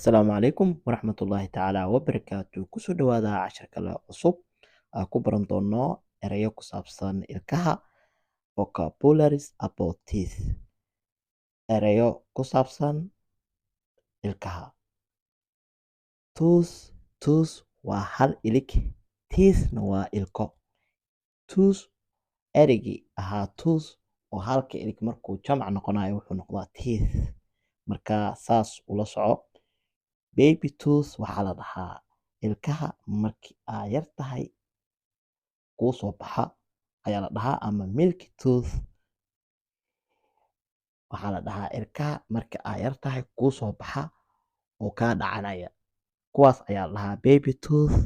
Assalaamu calaykum waraxmatullaahi tacaala wabarakaatu. Kusoo dhawaada cashar kale cusub aan ku baran doono erayo ku saabsan ilkaha, vocabularies about teeth, erayo ku saabsan ilkaha. Tooth, tooth waa hal ilig, teethna waa ilko. Tooth, ereygii ahaa tooth oo halka ilig markuu jamac noqonayo wuxuu noqdaa teeth. Marka saas ula soco. Baby tooth waxaa la dhahaa ilkaha markii aa yar tahay kuu soo baxa ayaa la dhahaa, ama milk tooth waxaa la dhahaa ilkaha marka aa yar tahay kuu soo baxa oo kaa dhacanaya. Kuwaas ayaa la dhahaa baby tooth,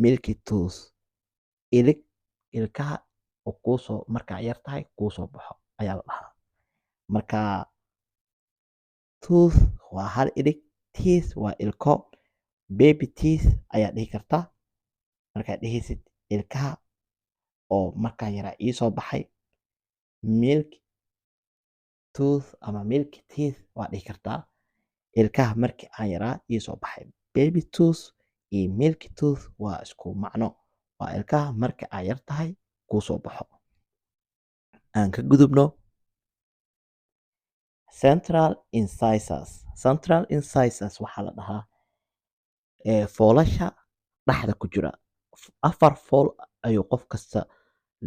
milky tooth. Ilig, ilkaha oo kuusoo markaa yar tahay kuu soo baxo ayaa la dhahaa. Marka tooth waa hal ilig, teeth waa ilko. Baby teeth ayaa dhihi kartaa markaad dhehaysid ilkaha oo markaan yaraa ii soo baxay. Milk tooth ama milk teeth waa dhihi kartaa ilkaha markii aan yaraa ii soo baxay. Baby tooth iyo milk tooth waa isku macno, waa ilkaha marka aa yar tahay kuu soo baxo. Aan ka gudubno. Central incisors. Central incisors waxaa la dhahaa foolasha dhexda ku jira. Afar fool ayuu qof kasta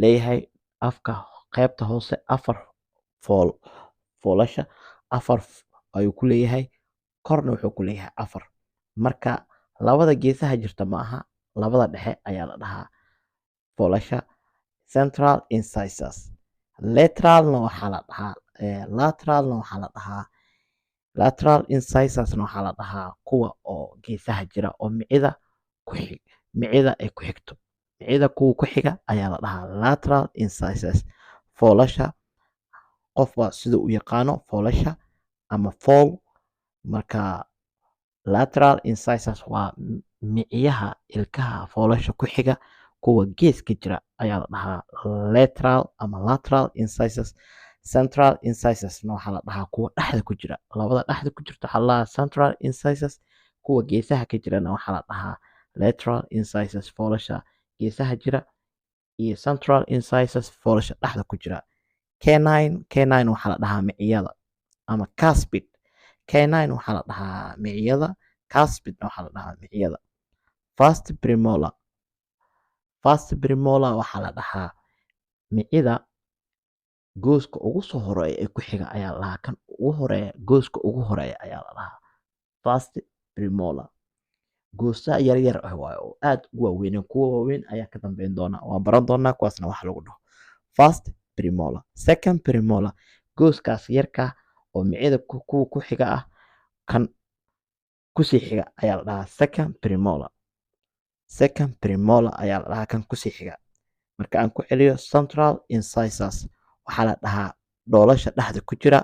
leeyahay. Afka qaybta hoose afar fool, foolasha afar ayuu ku leeyahay, korna wuxuu ku leeyahay afar. Marka labada geesaha jirta ma aha, labada dhexe ayaa la dhahaa foolasha central incisors. Lateralna waxaa la dhahaa, lateralna waxaa la dhahaa, lateral incisorsna waxaa la dhahaa kuwa oo geesaha jira oo micida ku xig, micida ay ku xigto. Micida kuwa ku xiga ayaa la dhahaa lateral incisors. Foolasha qofba sida u yaqaano foolasha ama fool. Marka lateral incisors waa miciyaha ilkaha foolasha ku xiga, kuwa geeska jira ayaa la dhahaa lateral ama lateral incisors. Central incisorsna waxaa la dhahaa kuwa dhexda ku jira. Labada dhexda ku jirta waxaa la dhahaa central incisors, kuwa geesaha ka jirana waxaa la dhahaa lateral incisors. Foolasha geesaha jira iyo central incisors, foolasha dhexda ku jira. Canine, canine waxaa la dhahaa miciyada ama cuspid. Canine waxaa la dhahaa miciyada, cuspidna waxaa la dhahaa miciyada. First premolar. First premolar waxaa la dhahaa micida gooska ugu soo horeeya ee ku xiga ayaa la dhahaa. Kan ugu horeeya, gooska ugu horeeya ayaa la dhahaa first premolar. Goosa yar yar ah waaye oo aad u waaweyn. Kuwa waaweyn ayaa ka dambeyn doona, waan baran doonaa kuwaasna waxa lagu dhaho first premolar. Second premolar, gooskaas yarka oo micida kuwa ku xiga ah, kan kusii xiga ayaa la dhahaa second premolar. Second premolar ayaa la dhahaa kan kusii xiga. Marka aan ku celiyo, central incisors waxaa la dhahaa dhoolasha dhexda ku jira,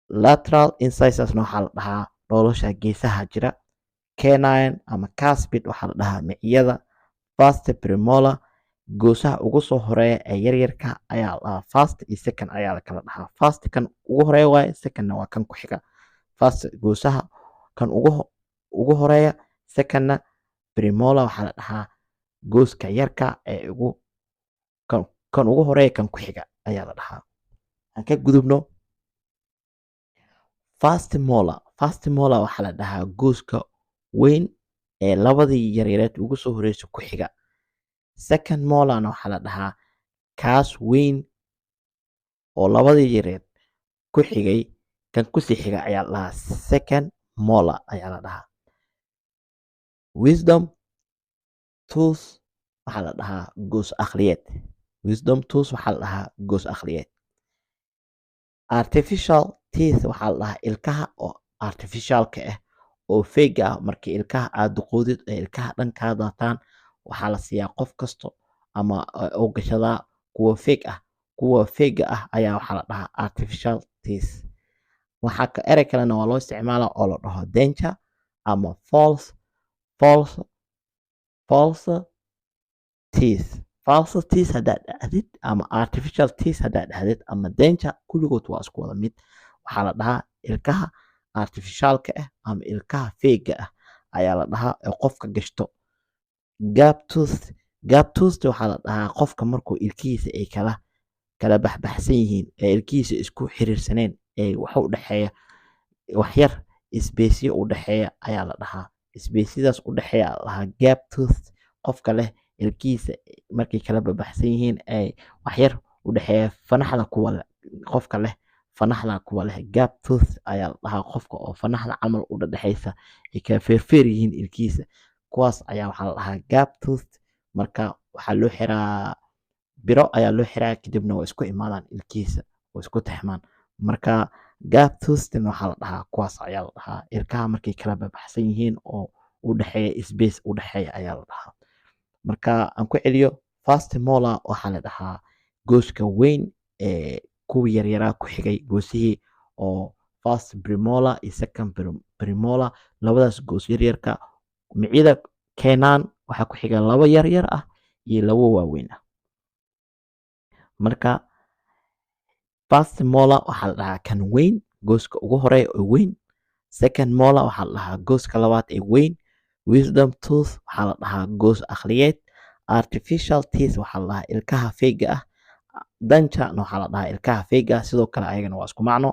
lateral incisorsna waxaa la dhahaa dhoolasha geesaha jira, canine ama cuspid waxaa la dhahaa miciyada, first premolar goosaha ugu soo horeeya ee yaryarka ayaa la dhahaa. First iyo second ayaa la kala dhahaa. First kan ugu horeeya waaye, secondna waa kan ku xiga. First goosaha kan ugu horeeya, secondna premolar waxaa la dhahaa gooska yarka ee ugu kan ugu horeeya, kan ku xiga ayaa la dhahaa. Aan ka gudubno. First molar. First molar waxaa la dhahaa gooska weyn ee labadii yaryareed ugu soo horeysa ku xiga. Second molarna waxaa la dhahaa kaas weyn oo labadii yareed ku xigay, kan kusii xiga ayaa la dhahaa second molar ayaa la dhahaa. Wisdom tooth waxaa la dhahaa goos aqliyeed. Wisdom tooth waxaa la dhahaa goos aqliyeed. Artificial teeth waxaa la dhahaa ilkaha oo artificialka ah oo fake ah. Markii ilkaha aad duqoodid ee ilkaha dhan kaa daataan, waxaa la siiyaa qof kasto ama oo gashadaa kuwa fake ah. Kuwa fake ah ayaa waxaa la dhahaa artificial teeth. Waxaa ka erey kalena waa loo isticmaalaa oo la dhaho denture ama false teeth. False teeth haddaad dhahdid ama artificial teeth haddaad dhahdid ama denture, kulligood waa isku wada mid. Waxaa la dhahaa ilkaha. Artificialka ah ama ilkaha fake-ga ah ayaa la dhahaa ee qofka gashto. Gap tooth, gap tooth waxaa la dhahaa qofka markuu ilkihiisa ay kala baxbaxsan yihiin, ee ilkihiisa isku xiriirsaneen, ee wax u dhexeeya wax yar, space u dhexeeya ayaa la dhahaa. Spaceyadaas u dhexeeya la dhahaa gap tooth. Qofka leh ilkihiisa markay kala baxbaxsan yihiin, ee wax yar u dhexeeya fanaxda, kuwa leh, qofka leh fanaxda, kuwa leh gap tooth ayaa la dhahaa. Qofka oo fanaxda camal u dhexeysa, ay kala feerfeer yihiin ilkihiisa, kuwaas ayaa waxaa la dhahaa gap tooth. Marka waxaa loo xiraa biro ayaa loo xiraa, kadibna waa isku imaadaan ilkihiisa oo isku taxmaan. Marka gap toothna waxaa la dhahaa kuwaas ayaa la dhahaa, ilkaha markay kala baxbaxsan yihiin oo u dhexeeya space u dhexeeya ayaa la dhahaa. Marka aan ku celiyo, first molar waxaa la dhahaa gooska weyn ee kuwii yaryaraa ku xigay, goosihii oo first premolar iyo second premolar, labadaas goos yaryarka micyada keenaan. Waxaa ku xiga laba yaryar ah iyo labo waaweyn ah. Marka first molar waxaa la dhahaa kan weyn, gooska ugu horeeya oo weyn. Second molar waxaa la dhahaa gooska labaad ee weyn. Wisdom tooth waxaa la dhahaa goos aqliyeed. Artificial teeth waxaa la dhahaa ilkaha fake-ga ah. Denture waxaa la dhahaa ilkaha fake-ga ah, sidoo kale ayagana waa isku macno.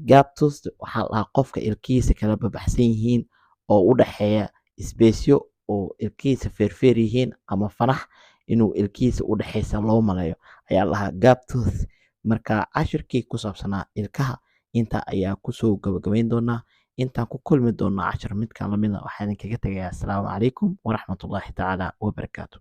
Gap tooth waxaa la dhahaa qofka ilkihiisa kala babaxsan yihiin oo u dhexeeya spaceyo, oo ilkihiisa feerfeer yihiin ama fanax inuu ilkihiisa u dhexeysa loo maleeyo ayaa la dhahaa gap tooth. Marka cashirkii ku saabsanaa ilkaha inta ayaa kusoo gabagabayn doonaa. Intaan ku kulmi doonaa cashir midkan lamida, waxaan idinkaga tegayaa asalaamu calaykum waraxmatullaahi tacaala wabarakaatu.